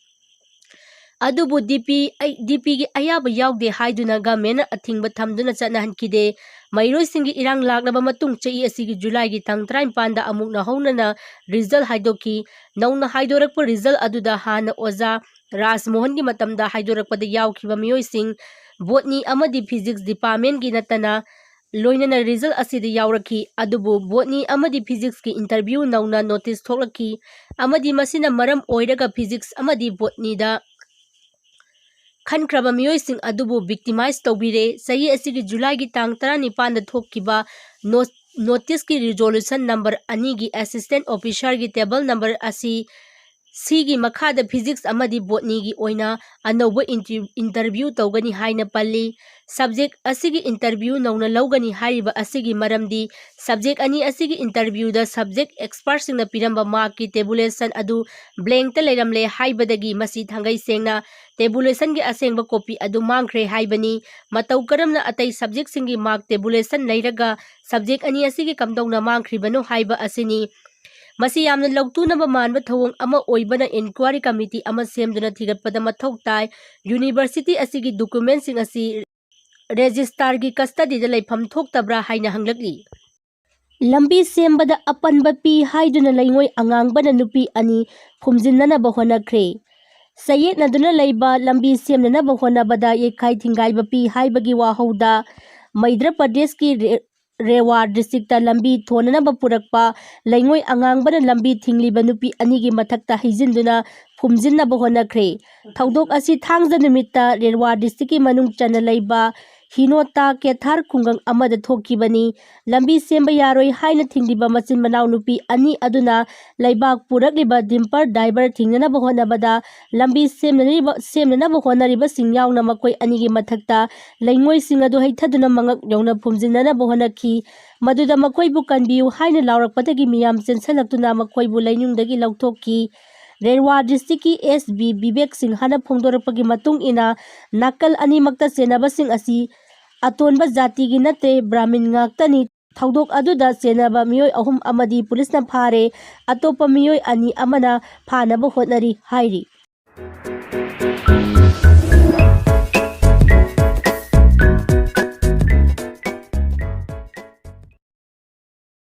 ꯑꯗꯨꯕꯨ ꯗꯤ ꯄꯤ, ꯑꯩ, ꯗꯤ ꯄꯤꯒꯤ ꯑꯌꯥꯕ ꯌꯥꯎꯗꯦ ꯍꯥꯏꯗꯨꯅ governmentꯅ ꯑꯊꯤꯡꯕ ꯊꯝꯗꯨꯅ ꯆꯠꯅꯍꯟꯈꯤꯗꯦ꯫ ꯃꯍꯩꯔꯣꯏꯁꯤꯡꯒꯤ ꯏꯔꯥꯡ ꯂꯥꯛꯂꯕ ꯃꯇꯨꯡ ꯆꯍꯤ ꯑꯁꯤꯒꯤ Julyꯒꯤ ꯇꯥꯡ ꯇꯔꯥꯅꯤꯄꯥꯟꯗ ꯑꯃꯨꯛ ꯅꯧꯍꯧꯅꯅ result ꯍꯥꯏꯗꯣꯛꯈꯤ꯫ ꯅꯧꯅ ꯍꯥꯏꯗꯣꯔꯛꯄ result ꯑꯗꯨꯗ ꯍꯥꯟꯅ ꯑꯣꯖꯥ ꯔꯥꯖꯃꯣꯍꯟꯒꯤ ꯃꯇꯝꯗ ꯍꯥꯏꯗꯣꯔꯛꯄꯗ ꯌꯥꯎꯈꯤꯕ ꯃꯤꯑꯣꯏꯁꯤꯡ botany ꯑꯃꯗꯤ physics departmentꯀꯤ ꯅꯠꯇꯅ ꯂꯣꯏꯅꯅ result ꯑꯁꯤꯗ ꯌꯥꯎꯔꯛꯈꯤ꯫ ꯑꯗꯨꯕꯨ botany ꯑꯃꯗꯤ physicsꯀꯤ interview ꯅꯧꯅ notice ꯊꯣꯛꯂꯛꯈꯤ ꯑꯃꯗꯤ ꯃꯁꯤꯅ ꯃꯔꯝ ꯑꯣꯏꯔꯒ physics ꯑꯃꯗꯤ botanyꯗ ꯈꯟꯈ꯭ꯔꯕ ꯃꯤꯑꯣꯏꯁꯤꯡ ꯑꯗꯨꯕꯨ victimize ꯇꯧꯕꯤꯔꯦ꯫ ꯆꯍꯤ ꯑꯁꯤꯒꯤ ꯖꯨꯂꯥꯏꯒꯤ ꯇꯥꯡ ꯇꯔꯥꯅꯤꯄꯥꯟꯗ ꯊꯣꯛꯈꯤꯕ ꯅꯣ-, notice ꯀꯤ resolution number ꯑꯅꯤꯒꯤ assistant officer ꯒꯤ table number ꯑꯁꯤ ꯁꯤꯒꯤ ꯃꯈꯥꯗ physics ꯑꯃꯗꯤ botany ꯒꯤ ꯑꯣꯏꯅ ꯑꯅꯧꯕ inter-, interview ꯇꯧꯒꯅꯤ ꯍꯥꯏꯅ ꯄꯜꯂꯤ꯫ Subject ꯑꯁꯤꯒꯤ interview ꯅꯧꯅ ꯂꯧꯒꯅꯤ ꯍꯥꯏꯔꯤꯕ ꯑꯁꯤꯒꯤ ꯃꯔꯝꯗꯤ subject ꯑꯅꯤ ꯑꯁꯤꯒꯤ interview ꯗ subject expert ꯁꯤꯡꯅ ꯄꯤꯔꯝꯕ mark ꯀꯤ tabulation ꯑꯗꯨ blank ꯇ ꯂꯩꯔꯝꯂꯦ ꯍꯥꯏꯕꯗꯒꯤ ꯃꯁꯤ ꯊꯥꯡꯒꯩ ꯁꯦꯡꯅ tabulation ꯒꯤ ꯑꯁꯦꯡꯕ copy ꯑꯗꯨ ꯃꯥꯡꯈ꯭ꯔꯦ ꯍꯥꯏꯕꯅꯤ꯫ ꯃꯇꯧ ꯀꯔꯝꯅ ꯑꯇꯩ subject ꯁꯤꯡꯒꯤ mark tabulation ꯂꯩꯔꯒ subject ꯑꯅꯤ ꯑꯁꯤꯒꯤ ꯀꯝꯗꯧꯅ ꯃꯥꯡꯈ꯭ꯔꯤꯕꯅꯣ ꯍꯥꯏꯕ ꯑꯁꯤꯅꯤ꯫ ꯃꯁꯤ ꯌꯥꯝꯅ ꯂꯧꯇꯨꯅꯕ ꯃꯥꯟꯕ ꯊꯧꯑꯣꯡ ꯑꯃ ꯑꯣꯏꯕꯅ inquiry committee ꯑꯃ ꯁꯦꯝꯗꯨꯅ ꯊꯤꯒꯠꯄꯗ ꯃꯊꯧ ꯇꯥꯏ꯫ University ꯑꯁꯤꯒꯤ document ꯁꯤꯡ ꯑꯁꯤ registrar ꯒꯤ custody ꯗ ꯂꯩꯐꯝ ꯊꯣꯛꯇꯕ꯭ꯔꯥ ꯍꯥꯏꯅ ꯍꯪꯂꯛꯂꯤ꯫ ꯂꯝꯕꯤ ꯁꯦꯝꯕꯗ ꯑꯄꯟꯕ ꯄꯤ ꯍꯥꯏꯗꯨꯅ ꯂꯩꯉꯣꯏ ꯑꯉꯥꯡꯕꯅ ꯅꯨꯄꯤ ꯑꯅꯤ ꯐꯨꯝꯖꯤꯟꯅꯅꯕ ꯍꯣꯠꯅꯈ꯭ꯔꯦ꯫ ꯆꯌꯦꯠꯅꯗꯨꯅ ꯂꯩꯕ ꯂꯝꯕꯤ ꯁꯦꯝꯅꯅꯕ ꯍꯣꯠꯅꯕꯗ ꯌꯩꯈꯥꯏ ꯊꯤꯡꯒꯥꯏꯕ ꯄꯤ ꯍꯥꯏꯕꯒꯤ ꯋꯥꯍꯧꯗ ꯃꯩꯗ꯭ꯔ ꯄ꯭ꯔꯗꯦꯁꯀꯤ ꯔꯦ-, ꯔꯦꯋꯥ district ꯇ ꯂꯝꯕꯤ ꯊꯣꯟꯅꯅꯕ ꯄꯨꯔꯛꯄ ꯂꯩꯉꯣꯏ ꯑꯉꯥꯡꯕꯅ ꯂꯝꯕꯤ ꯊꯤꯡꯂꯤꯕ ꯅꯨꯄꯤ ꯑꯅꯤꯒꯤ ꯃꯊꯛꯇ ꯍꯩꯖꯤꯟꯗꯨꯅ ꯐꯨꯝꯖꯤꯟꯅꯕ ꯍꯣꯠꯅꯈ꯭ꯔꯦ꯫ ꯊꯧꯗꯣꯛ ꯑꯁꯤ ꯊꯥꯡꯖ ꯅꯨꯃꯤꯠꯇ ꯔꯦꯋꯥ district ꯀꯤ ꯃꯅꯨꯡ ꯆꯟꯅ ꯂꯩꯕ ꯍꯤꯅꯣꯇꯥ ꯀꯦꯊꯥꯔ ꯈꯨꯡꯒꯪ ꯑꯃꯗ ꯊꯣꯛꯈꯤꯕꯅꯤ꯫ ꯂꯝꯕꯤ ꯁꯦꯝꯕ ꯌꯥꯔꯣꯏ ꯍꯥꯏꯅ ꯊꯤꯡꯂꯤꯕ ꯃꯆꯤꯟ ꯃꯅꯥꯎ ꯅꯨꯄꯤ ꯑꯅꯤ ꯑꯗꯨꯅ ꯂꯩꯕꯥꯛ ꯄꯨꯔꯛꯂꯤꯕ dumper driver ꯊꯤꯡꯅꯅꯕ ꯍꯣꯠꯅꯕꯗ ꯂꯝꯕꯤ ꯁꯦꯝꯅꯔꯤꯕ, ꯁꯦꯝꯅꯅꯕ ꯍꯣꯠꯅꯔꯤꯕꯁꯤꯡ ꯌꯥꯎꯅ ꯃꯈꯣꯏ ꯑꯅꯤꯒꯤ ꯃꯊꯛꯇ ꯂꯩꯉꯣꯏꯁꯤꯡ ꯑꯗꯨ ꯍꯩꯊꯗꯨꯅ ꯃꯉꯛ ꯌꯧꯅ ꯐꯨꯝꯖꯤꯟꯅꯅꯕ ꯍꯣꯠꯅꯈꯤ꯫ ꯃꯗꯨꯗ ꯃꯈꯣꯏꯕꯨ ꯀꯟꯕꯤꯌꯨ ꯍꯥꯏꯅ ꯂꯥꯎꯔꯛꯄꯗꯒꯤ ꯃꯤꯌꯥꯝ ꯆꯦꯟꯁꯤꯜꯂꯛꯇꯨꯅ ꯃꯈꯣꯏꯕꯨ ꯂꯩꯅꯨꯡꯗꯒꯤ ꯂꯧꯊꯣꯛꯈꯤ꯫ ꯔꯦꯋꯥ district ꯀꯤ S B ꯕꯤꯕꯦꯛ ꯁꯤꯡꯍꯅ ꯐꯣꯡꯗꯣꯔꯛꯄꯒꯤ ꯃꯇꯨꯡ ꯏꯟꯅ, ꯅꯥꯀꯜ ꯑꯅꯤꯃꯛꯇ ꯆꯦꯟꯅꯕꯁꯤꯡ ꯑꯁꯤ ꯑꯇꯣꯟꯕ ꯖꯥꯇꯤꯒꯤ ꯅꯠꯇꯦ, ꯕ꯭ꯔꯥꯍꯃꯤꯟ ꯉꯥꯛꯇꯅꯤ꯫ ꯊꯧꯗꯣꯛ ꯑꯗꯨꯗ ꯆꯦꯟꯅꯕ ꯃꯤꯑꯣꯏ ꯑꯍꯨꯝ ꯑꯃꯗꯤ ꯄꯨꯂꯤꯁꯅ ꯐꯥꯔꯦ, ꯑꯇꯣꯞꯄ ꯃꯤꯑꯣꯏ ꯑꯅꯤ ꯑꯃꯅ ꯐꯥꯅꯕ ꯍꯣꯠꯅꯔꯤ ꯍꯥꯏꯔꯤ꯫